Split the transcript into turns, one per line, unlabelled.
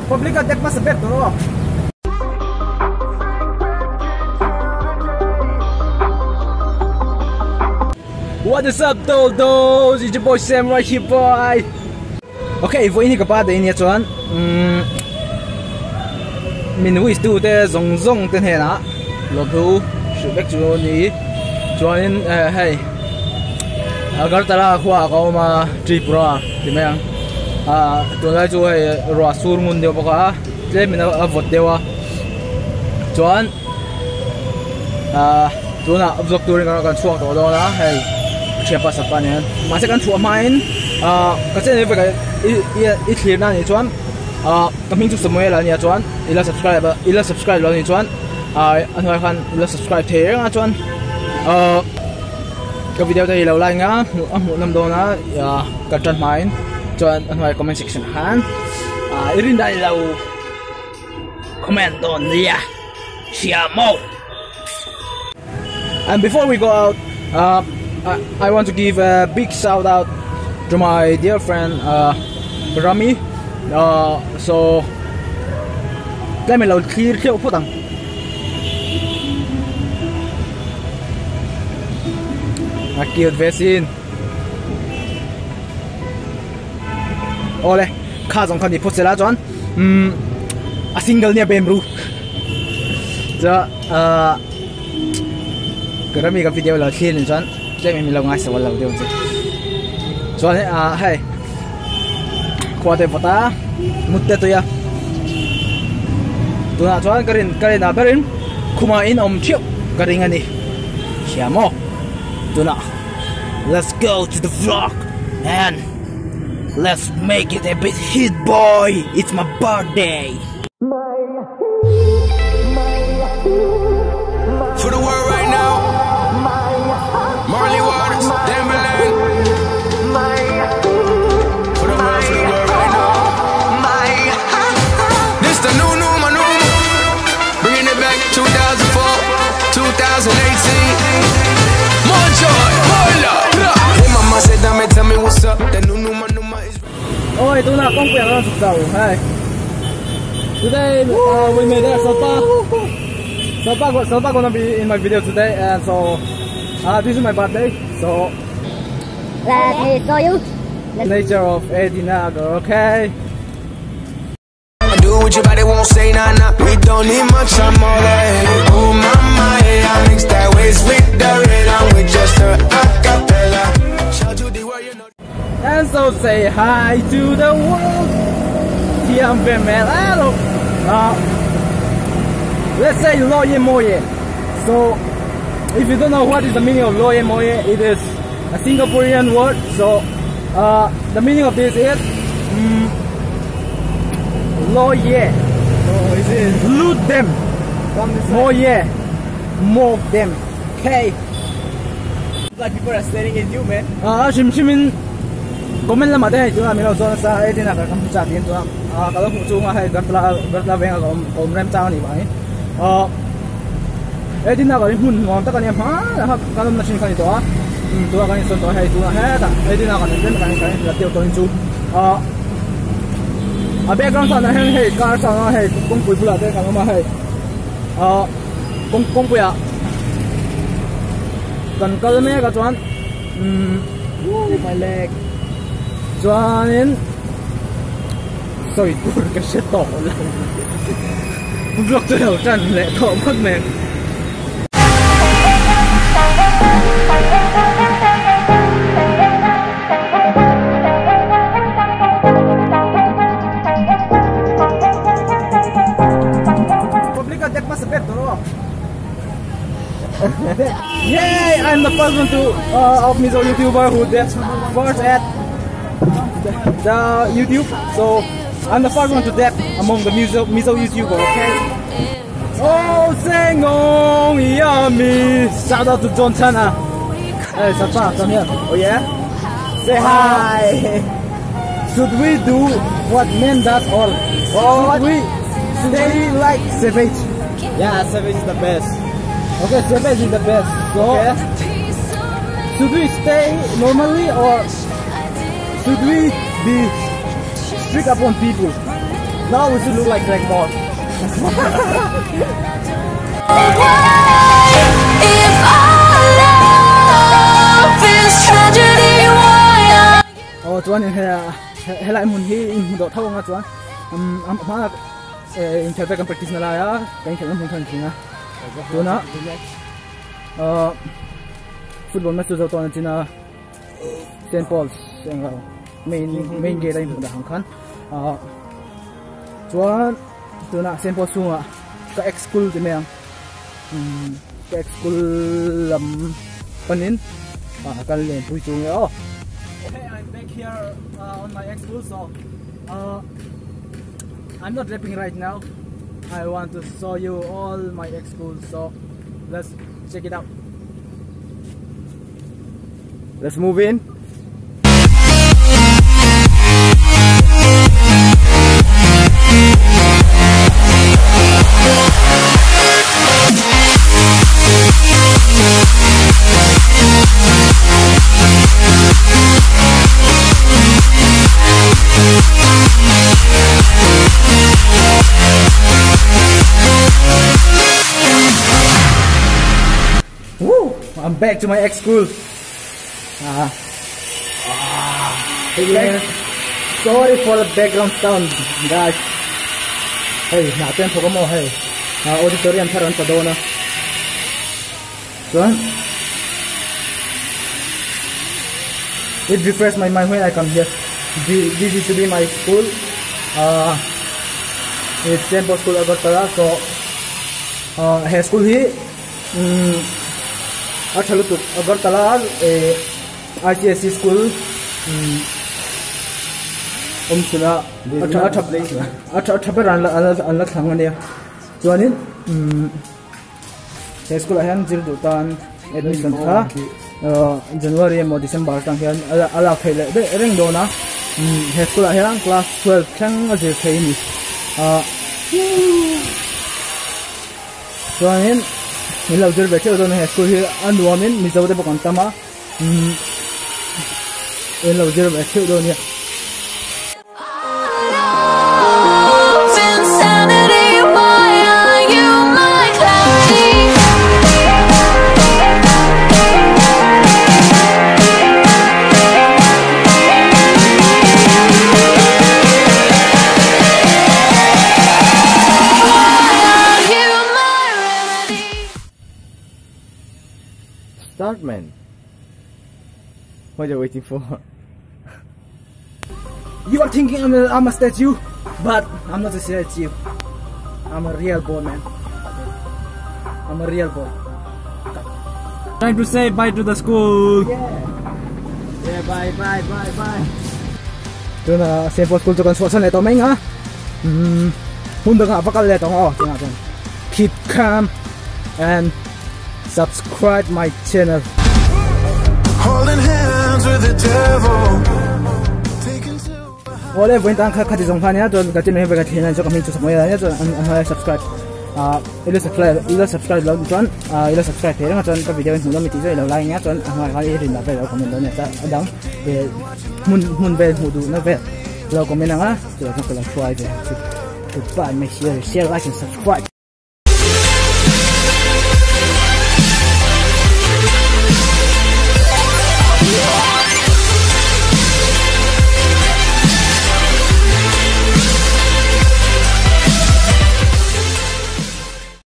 Public a dep hmasa ber tur aw. What is up Doldos? It's your boy Sam right here boy. Okay, vawiin hi ka birthday ania chuan umm min wish tu te zawng zawng te hnenah lawmthu hrilh vek chu a ni. Chuanin eh hei Agartala khua ah ka awm a Tripura ti mai ang ah tunlai chu hei ruah sur ngun deuh bawk a tlem in a vawt deuh a chuan ah tunah vlog turin kan chhuak tawh dawn a hei thianpa sapa nen mahse kan chhuah hmain ah ka channel hi i i thlir na anih chuan ah ka hming chu Samuel a nia chuan ila subscribe a ila subscribe lo anih chuan ah a hnuaiah khan ila subscribe thei reng a chuan ah ka video te hi lo like a a hmuh nawm dawn a ah ka tan hmain chuan a hnuaiah comment section ah khan ah i rin dan ilo comment dawn nia hria maw. And before we go out, uh, I, I want to give a big shout out to my dear friend uh, Rami. Uh, so, let me lo clear theuh phawt ang. A cute ve sin. Awle, kha zawng kha ni phawt sela chuan umm a single nia bem ru. Chuan ahh ka rami ka video lo thlir ni chuan tlem in min lo ngaihsak lo deuh ang che. Chuan hei ah hei khua te vawt a mut te tui a tunah chuan ka rin ka rin ah berin khumah in awm theuh ka ring a ni. Hria maw tunah. Let's go to the vlog and let's make it a bit hit boy it's my birthday
For the world right now Marley Waters, Damberlin For the world, for the world right now This the new, new, my new Bringing it back 2004, 2018 More joy, more love Hey mama said, dame, tell me what's up The new, new, my new, my is
Ôi, tuna kawngpui ang rawn chhuk chau hei Today uh, we made a sopa Sopa, sopa gonna be in my video today and so uh, this is my birthday so
Let me show you
the nature of Edinagar, okay?
Do what your body won't say, nah, nah. We don't need much, I'm all that. Oh, my, my, I mix that waist with the rhythm with just her acapella. Shout to the world, you know.
And so say hi to the world. Thiam ve mel alo. Uh, let's say Loye Moye. So, if you don't know what is the meaning of Loye Moye, it is a Singaporean word. So, uh, the meaning of this is um, Loye.
So it is
Loot them. Moye. Move them. Okay.
Like people are staring at you, man.
Ah, hrim hrim in comment lamah te hei tunah min lo chuan nasa a edin ah kan hmu chak tiin tunah ah ka lo hmuh chunga hei gartla gartla veng a awm awm rem chang a nih vangin ah edin ah kan hmun nuam tak a nia hmanah kha kan awmna thin kha a ni tawh a umm tunah kan insawn tawh a hei tunah hetah edin ah kan in kan kan inhlat deuh tawh in chu ah a background sound ah hian hei car sound a hei kawngpui bulah te kan awm a hei ah kawng kawngpui ah kan kal mek a chuan umm my leg chuanin sawi tur ka hre tawh lo vlog chu lo tan leh tawh phawt mai ang. Public a dep hmasa ber tur aw. Yay! I'm the first one to uh, of Mizo YouTuber who did first at the, the YouTube. So I'm the first one to dab among the Mizo, Mizo YouTuber, okay? Oh, sing on, yummy! Shout out to John Chana. Hey, Sapa, come here.
Oh yeah? Say hi!
Should we do what men does or
Oh,
should we stay like savage?
Yeah, savage is the best.
Okay, savage is the best. So,
Okay.
should we stay normally or should we be strict upon people?
Now we should look like Greg Moore.
If our love is tragedy, why are
Aw chuan in helai hmun hi in hmu deuh tho anga chuan hma inkhelh vel kan practice na lai a kan inkhelh na hmun kha an tling a tuna football match chu zo tawh an chin a Saint Paul's englo main main gate a inhmuh dah ang khan chuan tuna Saint Paul's chhungah ka ex school ti mai ang ka ex school lam panin kan lenpui chu nge aw. Okay, I'm back here on my ex school so I'm not rapping right now. I want to show you all my ex school so let's check it out.
Let's move in.
Woo! I'm back to my ex school. Sorry for the background sound, guys. Hey, na ten thok mo hey. Auditorium thar an ta dawn a. Chuan it refresh my mind when I come here. This used to be my school. It's Saint Paul School Agartala. So he school hi a tha lutuk Agartala ICSE school awm chhun a a tha a tha a tha ber an la an la thlang ania chuanin he school ah hian zir duh tan admission kha January emaw December atang hian a lak theih leh daih reng dawn a he school ah hian class 12 thleng a zir thei a ni chuanin min lo zir ve theuh dawn a he school hi a nuamin Mizo te bawk an tam a in lo zir ve theuh dawn a nia.
Love's insanity, why are you my clarity? Why are you my remedy?
Start, man. What are you waiting for?
You are thinking I'm a statue, but I'm not a statue. I'm a real boy, man. I'm a real boy. Time to say bye to the school.
Yeah. Yeah, bye, bye, bye, bye.
Tuna Saint Paul School chu kan chhuah chhan leh tawh mai nga. Hun dangah va kal leh tawh ang aw tihah chuan keep calm and subscribe my channel.
Holding hands with the devil. Taken to
Awle vawiin tan kha khati zawng kha ania chuan ka channel hi ka thlen a chuan ka hming chu samuel ania chuan an hnuaia subscribe ila subscribe ila subscribe lo chuan ila subscribe thei reng a chuan ka video hi hmuh lo mi tih chu ilo like ania chuan a hnuaiah khan i rin dah vel lo comment dawn ania chuan a dang hmun hmun vel hmuh duhna vel lo comment ang a chuvang chuan ka lo hruai ve ang chu goodbye make sure you share like and subscribe.